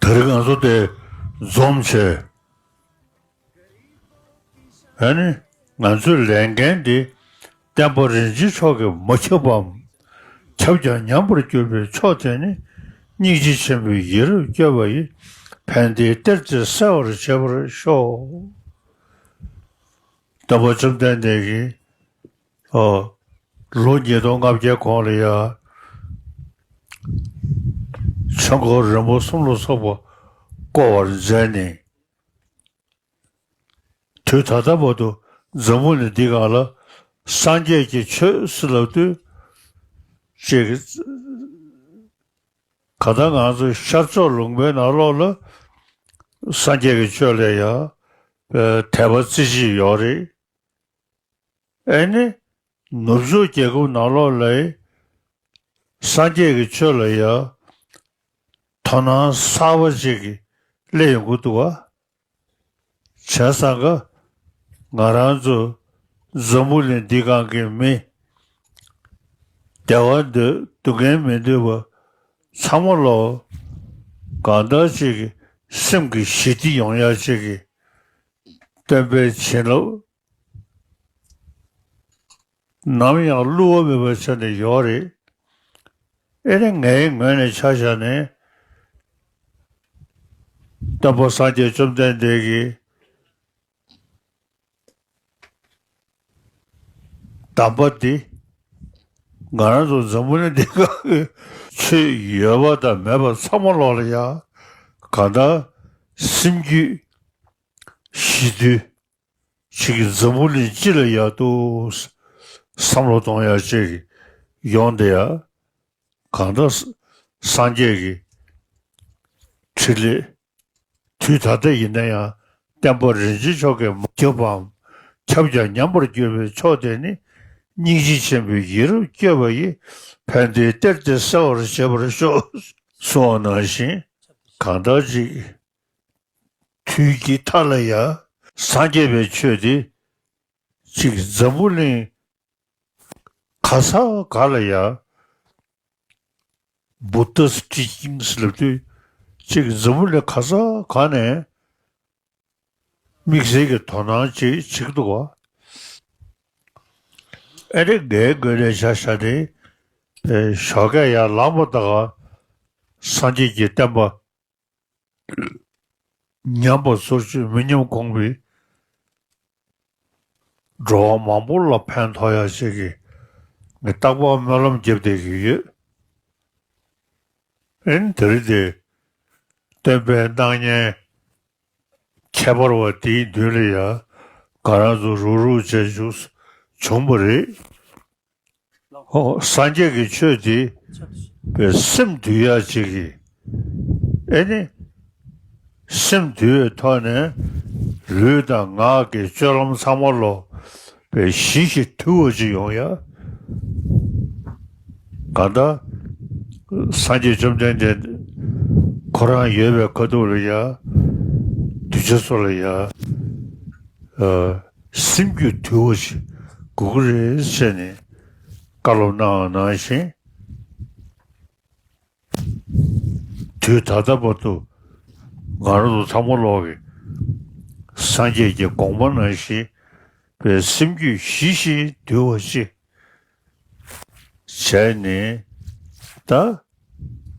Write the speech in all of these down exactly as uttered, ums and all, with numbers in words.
དེ་རིང་ང་ཚོ་དེ་འཛོམས་བྱས། ཨ་ནི་ང་ཚོའི་ལས་འགན་འདི་བསྟན་པ་རིན་ཆེན་མཆོག་གིས་མ་ཁྱབ་པའམ། ཁྱབ་ཀྱང་ཉམས་པར་གྱུར་པའི་ཕྱོགས་དེ་ནི། སྙིང་རྗེ་ཆེན་པོས་ཡིད་རབ་བསྐྱོད་པ་ཡིས། ཕན་བདེའི་གཏེར་དེ་གསལ་བར་བྱེད་པར་ཤོག་སྟོན་པ་བཅོམ་ལྡན་འདས་ཀྱིས། ཨོ། ལོ་ཉིས་སྟོང་ལྔ་བརྒྱའི་གོང་ལ་ཡ། ཆོས་འཁོར་རིམ་པ་གསུམ་ལ་སོགས་པ་བསྐོར་བར་མཛད་ནས། དུས་ད་ལྟ་བར་དུ་འཛམ་བུ་གླིང་འདི་སྒང་ལ་སངས་རྒྱས་ཀྱི་ཆོས་ཟེར་ལབ་དུས། ཅིག་ག་ད་ང་ཚོ་ཤར་ཕྱོགས་ལུང་པའི་ནང་ལོགས་ལ་སངས་རྒྱས་ཀྱི་ཆོས་ལ་ཡང་དད་པ་རྩེ་གཅིག་ཡོད་རེད། ཨེ་ནི། ནུབ་ཕྱོགས་རྒྱལ་ཁབ་ནང་ལོགས་ལ་སངས་རྒྱས་ཀྱི་ཆོས་ལ་ཡང་དོ་སྣང་གསར་པ་ཅིག་གིས་སླེབས་ཡོང་གི་འདུག་བ། བྱས་ཙང་ཀ་ང་རང་ཚོ་འཛམ་བུ་གླིང་འདི་སྒང་གི་མི། བདེ་བ་འདོད་སྡུག་བསྔལ་མི་འདོད་པ་ཚང་མ་ལོ། གང་ལྟར་ཅིག་གི་སེམས་ཀྱི་ཞི་བདེ་ཡོང་ཡ་ཅིག་གི་སྟོན་པའི་བྱིན་རླབས་ནམ་ཡང་བསླུ་བ་མེད་པ་བྱས་ནས་ཡོད་རེད། ཨེ་ནི་ངའི་ངོས་ནས་ཆ་བཞག་ནས་སྟོན་པ་སངས་རྒྱས་བཅོམ་ལྡན་འདས་ཀྱི་གདམས་པ་འདི། ང་རང་ཚོ་འཛམ་བུ་གླིང་འདི་སྒང་གི་ཆོས་ཡོད་པ་དང་མེད་པ་ཚང་མ་ལོག་ལ་ཡ། གང་ལྟར་སེམས་རྒྱུད་ཞི་དུལ་ཅིག་གིས་འཛམ་བུ་གླིང་སྤྱི་ལ་ཡག་ཏུ་བསམ་བློ་གཏོང་ཡ་ཅིག་ཡོང་བསྡད་ཡ། གང་ལྟར་སངས་རྒྱས་ཀྱི་ཕྲིན་ལས། དུས་ད་ལྟ་ཡིན་ན་ཡང་བསྟན་པ་རིན་ཆེན་མཆོག་གིས་མ་ཁྱབ་པའམ། ཁྱབ་ཀྱང་ཉམས་པར་གྱུར་པའི་ཕྱོགས་དེ་ནི། སྙིང་རྗེ་ཆེན་པོས་ཡིད་རབ་བསྐྱོད་པ་ཡིས། ཕན་བདེའི་གཏེར་དེ་གསལ་བར་བྱེད་པར་ཤོག་གསུངས་པ་ནང་བཞིན། གང་ལྟར་ཅིག་དུས་ཀྱི་མཐའ་ལ་ཡང་སངས་རྒྱས་པའི་ཆོས་དེ་ཅིག་འཛམ་བུ་གླིང་ག་ས་ག་ལ་ཡང་། Buddha's teachings ལབ་དུས་ཅིག་འཛམ་བུ་གླིང་ག་ས་ག་ནས་དམིགས་བསལ་གྱི་དོ་སྣང་ཅིག་བྱེད་ཀྱི་འདུག་བ། ཨེ་རེ་འགའི་དགོས་ལས་བྱ་བྱ་སྟེ། ཞོགས་ཀས་ཡར་ལངས་པ་དང་སངས་རྒྱས་ཀྱི་བསྟན་པ་ཉམས་པ་སོར་ཆུད་མི་ཉམས་གོང་འཕེལ། འགྲོ་བ་མང་པོ་ལ་ཕན་ཐོགས་ཡ་ཞིག་གི་ངས་རྟག་པར་སྨོན་ལམ་རྒྱབ་བསྡད་ཀྱི་ཡོད། ཨེ་ནི་དེ་རིང་དེ་སྟོན་པའི་སྣང་བརྙན་ཁྱད་པར་བ་དེའི་མདུན་ལ་ཡ་ང་རང་ཚོ་རུག་རུག་བྱས་བཞུགས་བྱུང་བ་རེད། ཨོ། སངས་རྒྱས་ཀྱི་ཆོས་འདི་པའི་སེམས་འདུལ་ཡ་ཅིག་གིས། ཨེ་ནི། སེམས་འདུལ་བའི་ཐོག་ནས་ལུས་དང་ངག་གི་སྤྱོད་ལམ་ཚང་མ་ལོ་པའི་ཞི་ཞིང་དུལ་བ་ཅིག་ཡོང་ཡ། གང་ལྟར་སངས་རྒྱས་བཅོམ་ལྡན་འདས་ཁོ་རང་ཡོད་པའི་ཁ་ཐུག་ལ་ཡ། གདུལ་བྱ་ཚོ་ལ་ཡ། ཨ། སེམས་རྒྱུད་དུལ་བ་ཞིག་དགོས་ཀྱི་རེད་ཟེར་ནས་བཀའ་སློབ་གནང་བ་ནང་བཞིན། དུས་ད་ལྟ་བར་དུ་ང་རང་ཚོ་ཚང་མ་ལོག་གི་སངས་རྒྱས་ཀྱི་དགོངས་པ་ནང་བཞིན་པའི་སེམས་རྒྱུད་ཞི་ཞིང་དུལ་བ་ཞིག་བྱས་ནས་ད་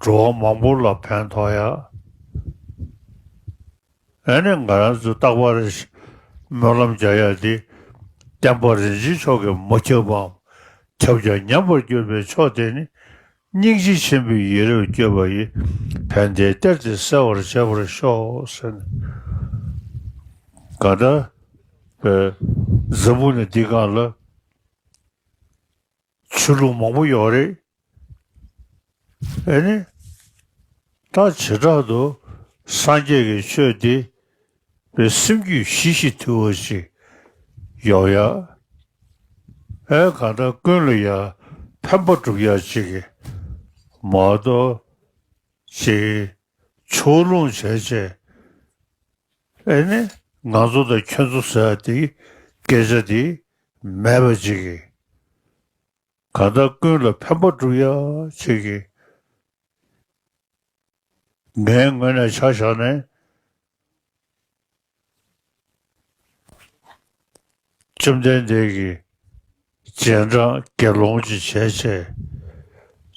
འགྲོ་བ་མང་པོ་ལ་ཕན་ཐོགས་ཡ། ཨ་ནི་ང་རང་ཚོ་རྟག་པར་སྨོན་ལམ་རྒྱག་ཡ་དེ་བསྟན་པ་རིན་ཆེན་མཆོག་གིས་མ་ཁྱབ་པའམ། ཁྱབ་ཀྱང་ཉམས་པར་གྱུར་པའི་ཕྱོགས་དེ་ནི། སྙིང་རྗེ་ཆེན་པོས་ཡིད་རབ་བསྐྱོད་པ་ཡིས། ཕན་བདེའི་གཏེར་དེ་གསལ་བར་བྱེད་པར་ཤོག་ཟེར་ནས། གང་ལྟར་པའི་འཛམ་བུ་གླིང་འདི་སྒང་ལ་ཆོས་ལུགས་མང་པོ་ཡོད་རེད། ཨེ་ནི། ད་བྱེ་བྲག་ཏུ་སངས་རྒྱས་ཀྱི་ཆོས་འདི་པའི་སེམས་རྒྱུད་ཞི་ཞིང་དུལ་བ་ཞིག་ཡོང་ཡ། ཨེ་གང་ལྟར་ཀུན་ལ་ཡང་ཕན་པ་སྒྲུབ་ཡ་ཅིག་གི་མ་གཏོགས་ཅིག་ཕྱོགས་ལྷུང་བྱས་བྱས། ཨེ་ནི་ང་ཚོ་དང་ཁྱོད་ཚོ་ཟེར་ཡ་དེ་སྐད་ཆ་དེ་མེད་པ་ཅིག་གི། གང་ལྟར་ཀུན་ལ་ཕན་པ་སྒྲུབ་ཡ་ཅིག་གི་ ངའི་ངོས་ནས་ཆ་བཞག་ནས། བཅོམ་ལྡན་འདས་ཀྱི་རྗེས་འབྲང་དགེ་སློང་ཅིག་བྱས་བྱས།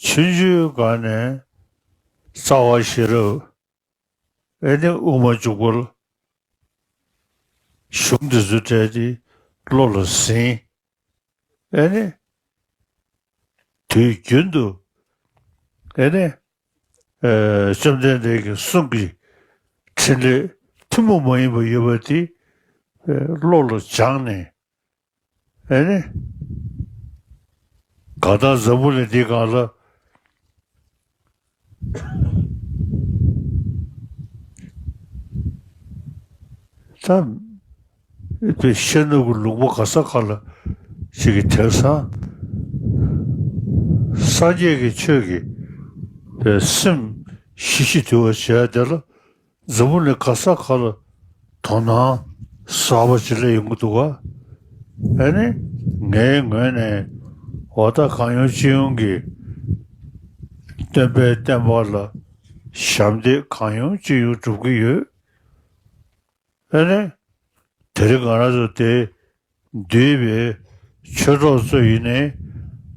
ཆུང་ཆུང་སྒང་ནས་རྩ་བ་ཤེས་རབ། ཨེ་ནི་དབུ་མ་འཇུག་པ་ལ་གཞུང་འདི་ཚོ་བྲལ་ཏེ་བློ་ལ་ཟིན། ཨེ་ནི། དུས་རྒྱུན་དུ། ཨེ་ནི། ཨེ། བཅོམ་ལྡན་འདས་ཀྱི་གསུང་གི་འཕྲིན་ལས་ཐུན་མོང་མ་ཡིན་པ་ཡོད་པ་དེ། ཨེ། བློ་ལ་སྦྱངས་ནས། ཨེ་ནི། གང་ལྟར་འཛམ་བུ་གླིང་འདི་སྒང་ལ། ད། དཔེ་ཤེས་ནུས་ཀྱི་ལུང་པ་ག་ས་ག་ལ་ཞིག་གི་དེང་སང་སངས་རྒྱས་ཀྱི་ཆོས་ཀྱི་དཔེ་སེམས་ཞི་ཞི་དུལ་བ་བྱས་དེ་ལ། འཛམ་བུ་གླིང་ག་ས་ག་ལ་དོ་སྣང་གསར་པ་ཅིག་སླེབས་ཡོང་གི་འདུག་ག་ཨེ་ནི། ངའི་ངོས་ནས་འོ་ད་གང་ཡོང་ཅི་ཡོང་གི་སྟོན་པའི་བསྟན་པ་ལ་ཞབས་འདེགས་གང་ཡོང་ཅི་ཡོང་སྒྲུབ་ཀྱི་ཡོད། ཨེ་ནི། དེ་རིང་ང་རང་ཚོ་དེ་འདུས་པའི་ཆོས་གྲོགས་ཚོ་ཡིན་ནའི་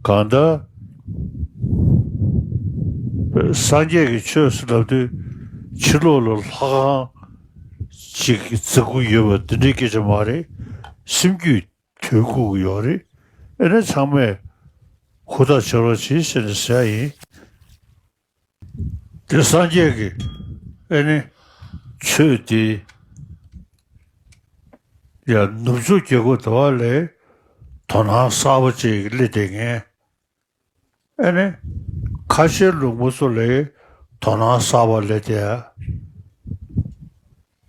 གང་ལྟར། སངས་རྒྱས་ཀྱི་ཆོས་ཟེར་ལབ་དུས་ཕྱི་ལོགས་ལ་ལྷ་ཁང་ཅིག་བརྩིགས་ཀྱི་ཡོད་པ་འདི་འདྲའི་སྐད་ཆ་མ་རེད། སེམས་རྒྱུད་དུལ་དགོས་ཀྱི་ཡོད་རེད། ཨེ་ནི་ཚང་མས་ཧུར་ཐག་བྱེད་རོགས་གྱིས་ཟེར་ནས་ཟེར་ཡ་ཡིན། དེ་སངས་རྒྱས་ཀྱི་ཨེ་ནི་ཆོས་དེ་ཡང་ནུབ་ཕྱོགས་རྒྱལ་ཁབ་དེ་བ་ལས་དོ་སྣང་གསར་པ་ཅིག་སླེབས་བསྡད་མཁན། ཨེ་ནི་ཁ་ཆེའི་ལུང་པ་ཚོ་ལས་དོ་སྣང་གསར་པ་སླེབས་བསྡད་ཡ།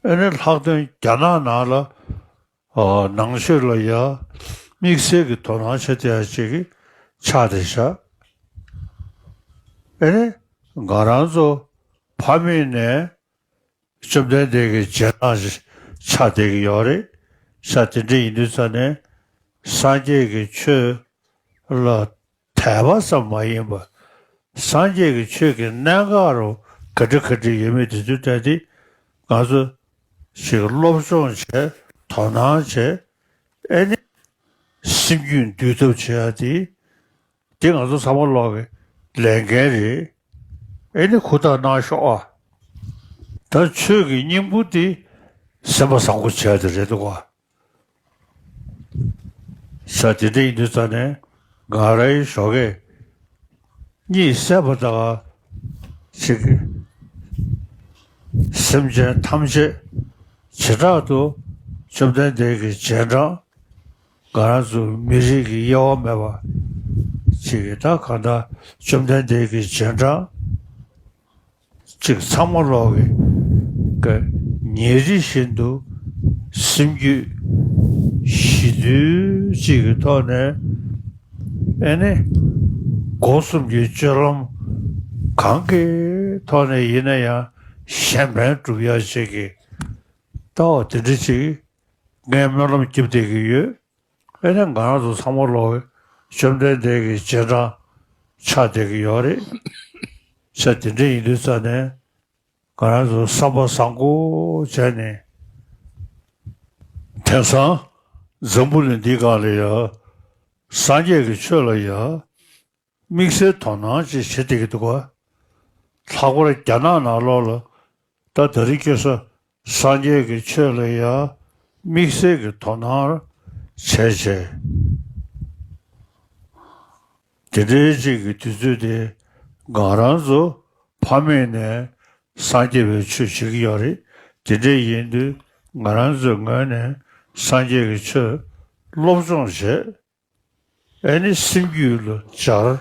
ཨེ་ནི་ལྷག་དོན་རྒྱ་ནག་ནང་ལ། ཨ། ནང་ཆོས་ལ་ཡ་དམིགས་བསལ་གྱི་དོ་སྣང་བྱེད་བསྡད་ཡ་ཅིག་ཆགས་བསྡད་ཤག་ཨེ་ནི་ང་རང་ཚོ་ཕ་མེས་ནས་བཅོམ་ལྡན་འདས་ཀྱི་རྗེས་འབྲང་ཞིག་ཆགས་བསྡད་ཀྱི་ཡོད་རེད། ཤ་དེ་འདྲ་ཡིན་དུས་ཙ་ནས་སངས་རྒྱས་ཀྱི་ཆོས་ལ་དད་པ་ཙམ་མ་ཡིན་པར། སངས་རྒྱས་ཀྱི་ཆོས་ཀྱི་གནད་འགག་རུ་ག་འདྲ་ག་འདྲ་ཡོད་མེད་དེ་ཚོའི་གྲས་དེ་ང་ཚོ་ཞིག་སློབ་སྦྱོང་བྱས། དོ་སྣང་བྱས། ཨེ་ནི་སེམས་རྒྱུད་འདུལ་ཐབས་བྱེད་ཡ་དེ། དེ་ང་ཚོ་ཚང་མ་ལོག་གི་ལས་འགན་རེད། ཨེ་ནི་ཧུར་ཐག་གནང་ཤོག་ཨ། ད་ཆོས་ཀྱི་སྙིང་པོ་དེ་སེམས་པ་བཟང་པོ་བྱེད་ཡ་དེ་རེད་འདུག་ག་ས་དེ་འདྲ་ཡིན་དུས་ཙ་ནས་ང་རའི་ཞོགས་ཀས་གཉིད་སད་པ་དང་ཅིག་སེམས་ཅན་ཐམས་ཅད་བྱེ་བྲག་ཏུ་བཅོམ་ལྡན་འདས་ཀྱི་རྗེས་འབྲང་། ང་རང་ཚོ་མི་རིགས་ཀྱི་དབྱེ་བ་མེད་པ་ཅིག་གིས་ད་གང་ལྟར་བཅོམ་ལྡན་འདས་ཀྱི་རྗེས་འབྲང་ཅིག་ཚང་མ་ལོག་གི་ག་ཉིན་རེ་བཞིན་དུ་སེམས་རྒྱུད་ཞི་དུལ་ཅིག་གི་ཐོག་ནས། ཨེ་ནི་སྒོ་གསུམ་གྱི་སྤྱོད་ལམ་གང་གི་ཐོག་ནས་ཡིན་ན་ཡང་གཞན་ཕན་སྒྲུབ་ཡ་ཅིག་གི་ལྟ་བ་དེ་འདྲ་ཅིག་ངས་སྨོན་ལམ་རྒྱབ་བསྡད་ཀྱི་ཡོད། ཨེ་ནི་ང་རང་ཚོ་ཚང་མ་ལོག་གི་བཅོམ་ལྡན་འདས་ཀྱི་རྗེས་འབྲང་ཆགས་བསྡད་ཀྱི་ཡོད་རེད། ཆ་དེ་འདྲ་ཡིན་དུས་ཙ་ནས་ང་རང་ཚོ་བསམ་པ་བཟང་པོ་བྱས་ནས། དེང་སང་འཛམ་བུ་གླིང་འདི་སྒང་ལ་ཡ་སངས་རྒྱས་ཀྱི་ཆོས་ལ་ཡ་དམིགས་བསལ་དོ་སྣང་ཅིག་བྱེད་བསྡད་ཀྱི་འདུག་ག་ལྷག་པར་རྒྱ་ནག་ནང་ལོགས་ལ་ད་དེ་རིང་ཁ་སང་སངས་རྒྱས་ཀྱི་ཆོས་ལ་ཡང་དམིགས་བསལ་གྱི་དོ་སྣང་བྱས་བྱས། དེ་འདྲའི་ཅིག་གི་དུས་ཚོད་དེ་ང་རང་ཚོ་ཕ་མེས་ནས་སངས་རྒྱས་པའི་ཆོས་བྱེད་ཀྱི་ཡོད་རེད། དེ་འདྲ་ཡིན་དུས་ང་རང་ཚོའི་ངོས་ནས་སངས་རྒྱས་ཀྱི་ཆོས་སློབ་སྦྱོང་བྱས། ཨེ་ནི་སེམས་རྒྱུད་ལ་སྦྱར།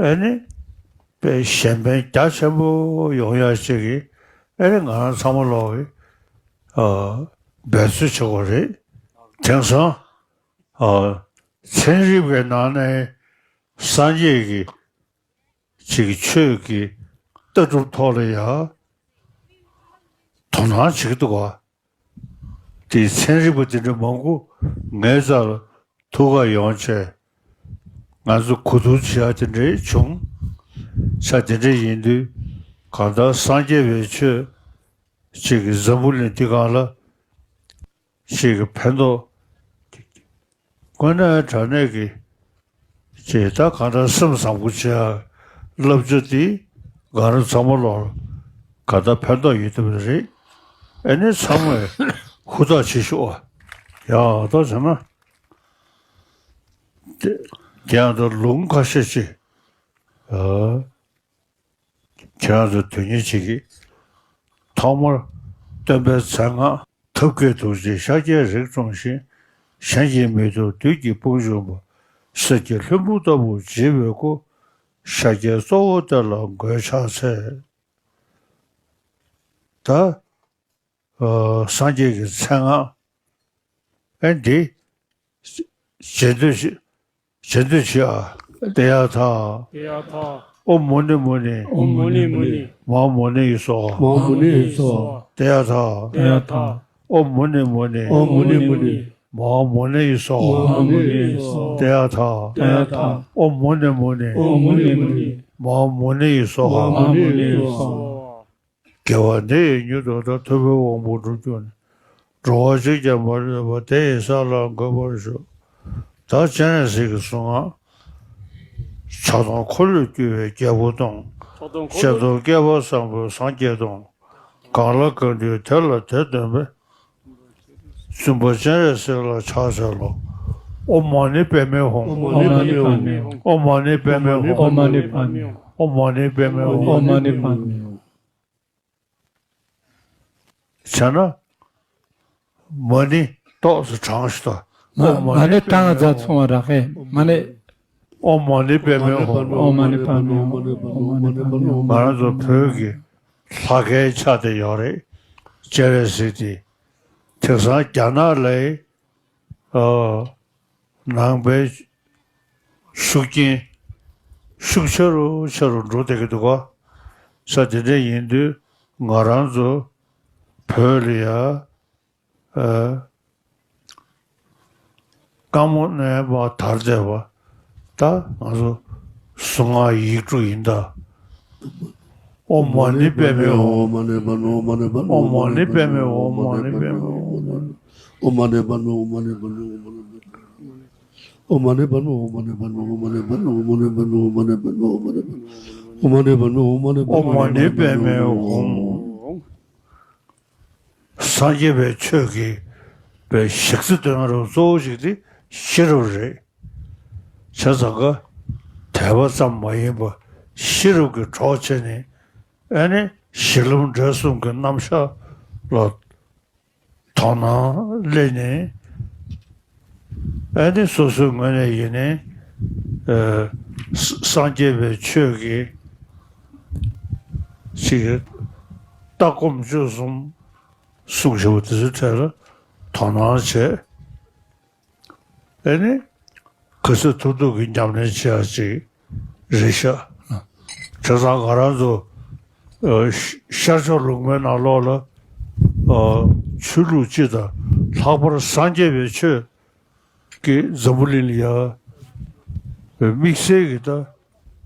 ཨེ་ནི་དཔེ་གཞན་ཕན་རྒྱ་ཆེན་པོ་ཡོང་ཡ་ཅིག་གི་ཨེ་ནི་ང་རང་ཚང་མ་ལོག་གི་ཨ་འབད་རྩོལ་བྱེད་དགོས་རེད། དེང་སང་ཨ་ཚན་རིག་པའི་ནང་ནས་སངས་རྒྱས་ཀྱི་ཅིག་ཆོས་ཀྱི་ལྟ་གྲུབ་ཐོག་ལ་ཡ་དོ་སྣང་བྱེད་ཀྱི་འདུག་ག་དེའི་ཚན་རིག་པ་དེ་འདྲ་མང་པོ་ངའི་རྩ་ལ་ཐུག་ག་ཡོང་བྱས། ང་ཚོ་གོ་བསྡུར་བྱེད་ཡ་དེ་འདྲ་བྱུང་། ས་དེ་འདྲ་ཡིན་དུས་ གང་ལྟར་སངས་རྒྱས་པའི་ཆོས་ཅིག་གི་འཛམ་བུ་གླིང་འདི་སྒང་ལ་ཅིག་གི་ཕན་ཐོགས། དངོས་གནས་དྲང་གནས་ཀྱི་ཅེས་ད་གང་ལྟར་སེམས་བཟང་པོ་བྱེད་ཡག་བསླབ་བྱ་འདི་ག་རེ་ཚང་མ་ལོག་ག་ད་ཕན་ཐོགས་ཡོད་ཐུབ་རེད། ཨེ་ནི་ཚང་མས་ཧུར་ཐག་བྱེད་ཤོག་ཨ། ཡག་ཐག་བྱས་ན། དེ་དེ་ཡང་ད་ལུང་ཁ་ཤས་ཅིག་ཨ། ཁྱེད་རང་ཚོ་དོན་གཉེར་བྱེད་ཀྱི། ཐོག་མར་སྟོན་པའི་མཚན་སྔགས། ཐབས་མཁས་ཐུགས་རྗེས་ཤཱཀྱའི་རིགས་འཁྲུངས་ཤིང་། གཞན་གྱིས་མི་ཐུབ་བདུད་ཀྱི་དཔུང་འཇོམས་པ། གསེར་གྱི་ལྷུན་པོ་ལྟ་བུ་བརྗིད་པའི་སྐུ། ཤཱཀྱའི་གཙོ་བོ་དེ་ལ་མགོས་ཕྱག་འཚལ། ད། ཨ། སངས་རྒྱས་ཀྱི་མཚན་སྔགས། ཨེ་འདི། རྗེས་ཟློས་བྱེད། རྗེས་ཟློས་བྱེད་ཨ། ཏདྱ་ཐཱ། ཏདྱ་ཐཱ། ཨོཾ་མུ་ནེ་མུ་ནེ། ཨོཾ་མུ་ནེ་མུ་ནེ། མ་ཧཱ་མུ་ནེ་ཡེ་སྭཱ་ཧཱ། མ་ཧཱ་མུ་ནེ་ཡེ་སྭཱ་ཧཱ། ཏདྱ་ཐཱ། ཏདྱ་ཐཱ། ཨོཾ་མུ་ནེ་མུ་ནེ། ཨོཾ་མུ་ནེ་མུ་ནེ། མ་ཧཱ་མུ་ནེ་ཡེ་སྭཱ་ཧཱ། མ་ཧཱ་མུ་ནེ་ཡེ་སྭཱ་ཧཱ། ཏདྱ་ཐཱ། ཏདྱ་ཐཱ། ཨོཾ་མུ་ནེ་མུ་ནེ། ཨོཾ་མུ་ནེ་མུ་ནེ། མ་ཧཱ་མུ་ནེ་ཡེ་སྭཱ་ཧཱ། མ་ཧཱ་མུ་ནེ་ཡེ་སྭཱ་ཧཱ། དགེ་བ་འདི་ཡིས་མྱུར་དུ་བདག། ཐུབ་པའི་དབང་པོ་འགྲུབ་གྱུར་ནས། འགྲོ་བ་གཅིག་ཀྱང་མ་ལུས་པ། དེ་ཡི་ས་ལ་འགོད་པར་ཤོག། ད་སྤྱན་རས་གཟིགས་ཀྱི་གཟུངས་སྔགས། ཕྱག་སྟོང་འཁོར་ལོས་སྒྱུར་བའི་རྒྱལ་པོ་སྟོང་། ཕྱག་སྟོང་སྐལ་པ་བཟང་པོའི་སངས་རྒྱས་སྟོང་། གང་ལ་གང་འདུལ་དེ་ལ་དེ་སྟོན་པའི། བཙུན་པ་སྤྱན་རས་གཟིགས་ལ་ཕྱག་འཚལ་ལོ། ཨོཾ་མ་ཎི་པདྨེ་ཧཱུྃ། ཨོཾ་མ་ཎི་པདྨེ་ཧཱུྃ། ཨོཾ་མ་ཎི་པདྨེ་ཧཱུྃ། ཨོཾ་མ་ཎི་པདྨེ་ཧཱུྃ། ཨོཾ་མ་ཎི་པདྨེ་ཧཱུྃ། ཨོཾ་མ་ཎི་པདྨེ་ཧཱུྃ། བྱས་ན། མ་ཎི་ཏོག་ཙམ་བགྲངས་ཤིག་དང་། མ་ཨོཾ་མ་ཎི་ཎི་ཏང་ཙ་ཚོང་བ་རག་གས་མ་ཎི། ཨོཾ་མ་ཎི་པདྨེ་ཧཱུྃ། ཨོཾ་མ་ཎི་པདྨེ་ཧཱུྃ། ཨོཾ་མ་ཎི་པདྨེ་ཧཱུྃ། ང་རང་ཚོ་བོད་ཀྱི་ལྷ་སྐལ་ཆགས་བསྡད་ཡོད་རེད། སྤྱན་རས་གཟིགས་དེ། དེང་སང་རྒྱ་ནག་ལ། ཨ། ནང་པའི་ཤུགས་རྐྱེན་ཤུགས་ཆེ་རུ་ཆེ་རུ་འགྲོ་བསྡད་ཀྱི་འདུག་ག། ས་དེ་འདྲ་ཡིན་དུས་ང་རང་ཚོ་བོད་ལ་ཡ། ཨ། རྐང་མོ་ནས་མར་དར་བསྡད་པ། ད་ང་ཚོ་གཟུངས་སྔགས་ཡིག་དྲུག་ཡིན་ད། ཨོཾ་མ་ཎི་པདྨེ་ཧཱུྃ། ཨོཾ་མ་ཎི་པདྨེ་ཧཱུྃ། ཨོཾ་མ་ཎི་པདྨེ་ཧཱུྃ། ཨོཾ་མ་ཎི་པདྨེ་ཧཱུྃ། ཨོཾ་མ་ཎི་པདྨེ་ཧཱུྃ། ཨོཾ་མ་ཎི་པདྨེ་ཧཱུྃ། ཨོཾ་མ་ཎི་པདྨེ་ཧཱུྃ། ཨོཾ་མ་ཎི་པདྨེ་ཧཱུྃ། ཨོཾ་མ་ཎི་པདྨེ་ཧཱུྃ། ཨོཾ་མ་ཎི་པདྨེ་ཧཱུྃ། ཨོཾ་མ་ཎི་པདྨེ་ཧཱུྃ། ཨོཾ་མ་ཎི་པདྨེ་ཧཱུྃ། སངས་རྒྱས་པའི་ཆོས་ཀྱི་པའི་ཞིག་རྩི་སྟོན་རོགས་གཙོ་བོ་ཞིག་དེ་ཤེས་རབ་རེད། བྱས་ཙང་ཀ་དད་པ་ཙམ་མ་ཡིན་པར་ཤེས་རབ་ཀྱི་གྲོགས་བྱས་ནས། ཨ་ནི་གཞི་ལམ་འབྲས་གསུམ་གྱི་རྣམ་གཞག་ལ་དོ་སྣང་སླེབས་ནས། ཨ་ནི་སོ་སོའི་ངོས་ནས་ཡིན་ནའི། ཨ། ས་སངས་རྒྱས་པའི་ཆོས་ཀྱི་ཅིག་ལྟ་སྒོམ་སྤྱོད་གསུམ་གསུང་བཞག་པ་དེ་ཚོའི་གྲས་ལ་དོ་སྣང་བྱས། ཨེ་ནི། ག་ཚོད་ཐུབ་ཐུབ་ཀྱིས་ཉམས་ལེན་བྱེད་ཡག་ཅིག་རེད་ཤག། བྱས་ཙང་ང་རང་ཚོ། ཨ། ཤར་ཕྱོགས་ལུང་པའི་ནང་ལོགས་ལ། ཨ། ཆོས་ལུགས་སྤྱི་དང་ལྷག་པར་སངས་རྒྱས་པའི་ཆོས་ཀྱིས་འཛམ་བུ་གླིང་ལ་ཡ། དམིགས་བསལ་གྱི་ད་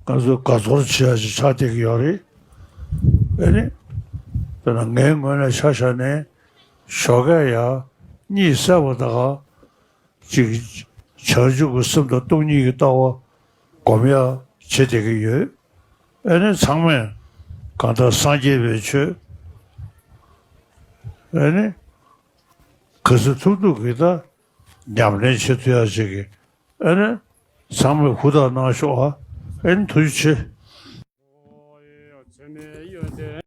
ང་ཚོ་དགའ་ཚོར་བྱེད་ཡག་ཅིག་ཆགས་བསྡད་ཀྱི་ཡོད་རེད། ཨེ་ནི། དཔེར་ན་ངའི་ངོས་ནས་ཆ་བཞག་ནས་ཞོགས་ཀས་ཡར་གཉིད་སད་པ་དང་། ཅིག་བྱང་ཆུབ་ཀྱི་སེམས་དང་སྟོང་ཉིད་ཀྱི་ལྟ་བ་སྒོམ་ཡག་བྱེད་བསྡད་ཀྱི་ཡོད། ཨེ་ནི་ཚང་མས་གང་ལྟར་སངས་རྒྱས་པའི་ཆོས། ཨེ་ནི་ག་ཚོད་ཐུབ་ཐུབ་ཀྱིས་ད་ཉམས་ལེན་བྱེད་ཐུབ་ཡག་ཅིག་གི། ཨེ་ནི་ཚང་མས་ཧུར་ཐག་གནང་ཤོག་ཨ། ཨེ་ནི་ཐུགས་རྗེ་ཆེ།